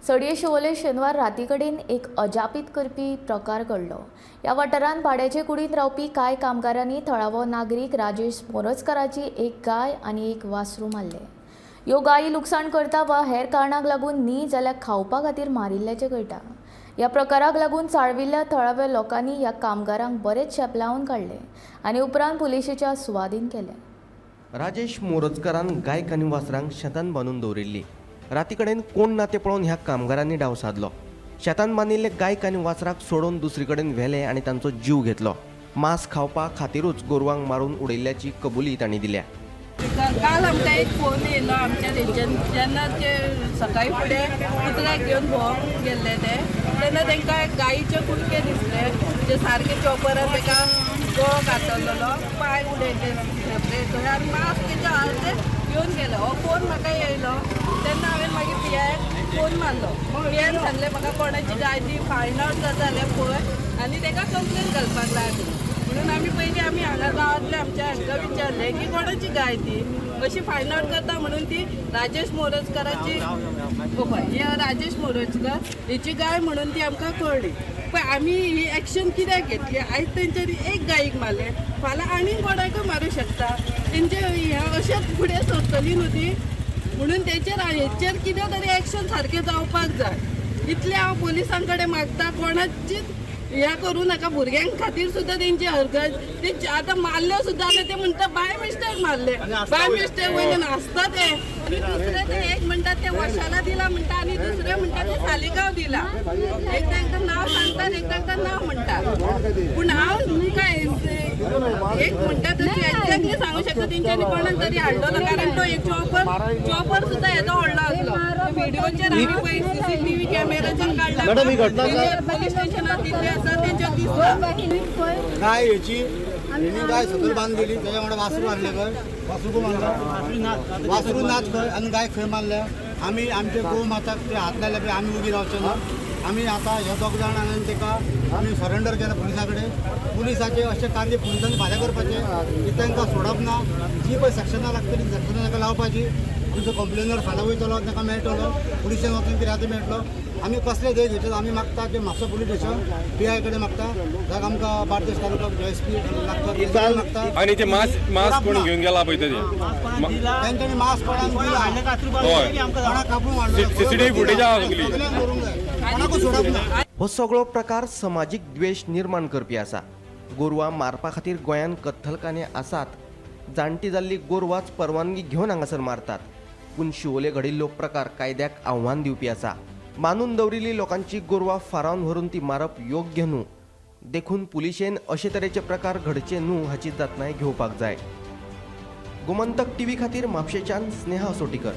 सडये शिवोले शेनवार राती कडेन एक अजापीत करपी प्रकार घडलो. ह्या वाठारांत भाड्याचे कुडींत रावपी कांय कामगारांनी थळावो नागरीक राजेश मोरजकाराची एक गाय आनी एक वासरू मारले. ह्यो गायी लुकसाण करता वा हेर कारणाक लागून न्ही जाल्यार खावपा खातीर मारिल्ल्याचें कळटा. ह्या प्रकाराक लागून चाळविल्ल्या थळाव्या लोकांनी ह्या कामगारांक बरेच शेपलावन काडले आनी उपरांत पुलिशेच्या सुवादीन केले. राजेश मोरजकारान गायक आनी वासरांक शेतान बांदून दवरिल्ली. राती कडेन कोण ना तें पळोवन ह्या कामगारांनी डाव सादलो. शेतान बांदिल्ले गायक आनी वासराक सोडोवन दुसरी कडेन व्हेले आनी तांचो जीव घेतलो. मांस खावपा खातीरूच गोरवांक मारून उडयल्ल्याची कबुली तांणी दिल्या. काल आमकां एक फोन येयलो आमच्या तेंच्यान, जेन्ना ते सकाळी फुडें कुत्र्याक घेवन भोंवंक गेल्ले ते, तेन्ना तांकां गायीचे कुडके दिसले, जे सारके चॉपरान ताका गळो कातरलेलो, पांय उडयले थंय आनी मांस तेच्या अर्दे घेवन गेले. हो फोन म्हाका येयलो तेन्ना हांवें मागीर पी आयक फोन मारलो. पी आयन सांगलें म्हाका कोणाची गाय ती फायंड आवट जाता जाल्यार पळय आनी ताका कंप्लेन घालपाक लाय. म्हणून आमी पयलीं आमी हांगा गांवांतले आमच्या हांकां विचारलें की कोणाची गाय ती अशी फायंड आवट करता म्हणून ती राजेश मोरजकाराची, ही राजेश मोरजकर हेची गाय म्हणून ती आमकां कळ्ळी. पण आमी ही एक्शन कित्याक घेतली? आयज तेंच्यांनी एक गायीक मारलें, फाल्यां आनीक कोणाकूय मारूंक शकता. तेंचे हें अशेंच फुडें सरतली न्हू ती, म्हणून तेचेर हेचेर कितें तरी एक्शन सारकें जावपाक जाय. इतलें हांव पुलिसां कडेन मागता, कोणाचीच हें करूं नाका. भुरग्यां खातीर सुद्दां तेंची हरकत ते आतां मारल्यो सुद्दां जाल्यार ते म्हणटा बाय मिस्टेक मारले, बाय मिस्टेक वयल्यान आसता ते. आनी दुसरे ते एक म्हणटा ते वशाला दिला म्हणटा आनी दुसरे म्हणटा ते सालिगांव दिला. एकदां एकदां नांव सांगतात, एकदां एकदां नांव म्हणटा. पूण हांव काय एक म्हणटा तशी एक्झॅक्टली सांगू शकता तेंच्यांनी कोणाक तरी हाडलो, कारण तो एक चॉपर सुद्दां येदो व्हडलो आसलो. व्हिडिओचेर आमी पळय सीसीटीव्ही कॅमेराचेर काडला, पुलीस स्टेशनार दिल्ले आसा तेंच्या दिसता. गाय हेची हेणी गाय सकयल बांदलेली, तेच्या वांगडा वासरू हाडलें खंय, वासरू कोण मारलो, वासरू नाच खंय आनी गाय खंय मारल्या. आमी आमचे गोमाताक ते हात लायले पळय, आमी उगी रावचे ना. आमी आतां हे दोग जाण हांवें ताका आमी सरेंडर केला पुलिसा कडेन. पुलिसाचें अशें कार्य पुलिसांनी फाल्यां करपाचें की तांकां सोडप ना. जी पळय सेक्शनां लागतली सेक्शनां ताका लावपाची. आमचो कंप्लेनर फाल्यां वयतलो, ताका मेळटलो, पुलिशेन वचून कितें आतां मेळटलो. आमी कसले धंय घेवचे आमी मागता की Mapusa police station P I कडेन मागता, जाका आमकां बार्देश तालुका एस पी लागता मागता. आनी ते मास्क मास्क कोण घेवन गेला पळय ते तेंच्यांनी मास्क कोणाक दिला, कोणाक कापून हाडलो, सीसीटीव्ही फुटेज आहा सगळी. सगळ्यांक करूंक जाय, कोणाकूच सोडप ना. हो सगळो प्रकार समाजीक द्वेश निर्माण करपी आसा. गोरवां मारपा खातीर गोंयांत कत्तलखाने आसात. जाणटी जाल्ली गोरवांच परवानगी घेवन हांगासर मारतात. पूण शिवोले घडिल्लो प्रकार कायद्याक आव्हान दिवपी आसा. बांदून दवरिल्ली लोकांची गोरवां फारावन व्हरून ती मारप योग्य न्हू. देखून पुलिशेन अशे तरेचे प्रकार घडचे न्हू हाची जतनाय घेवपाक जाय. गोमंतक टीव्ही खातीर म्हापशेच्यान स्नेहा सोटीकर.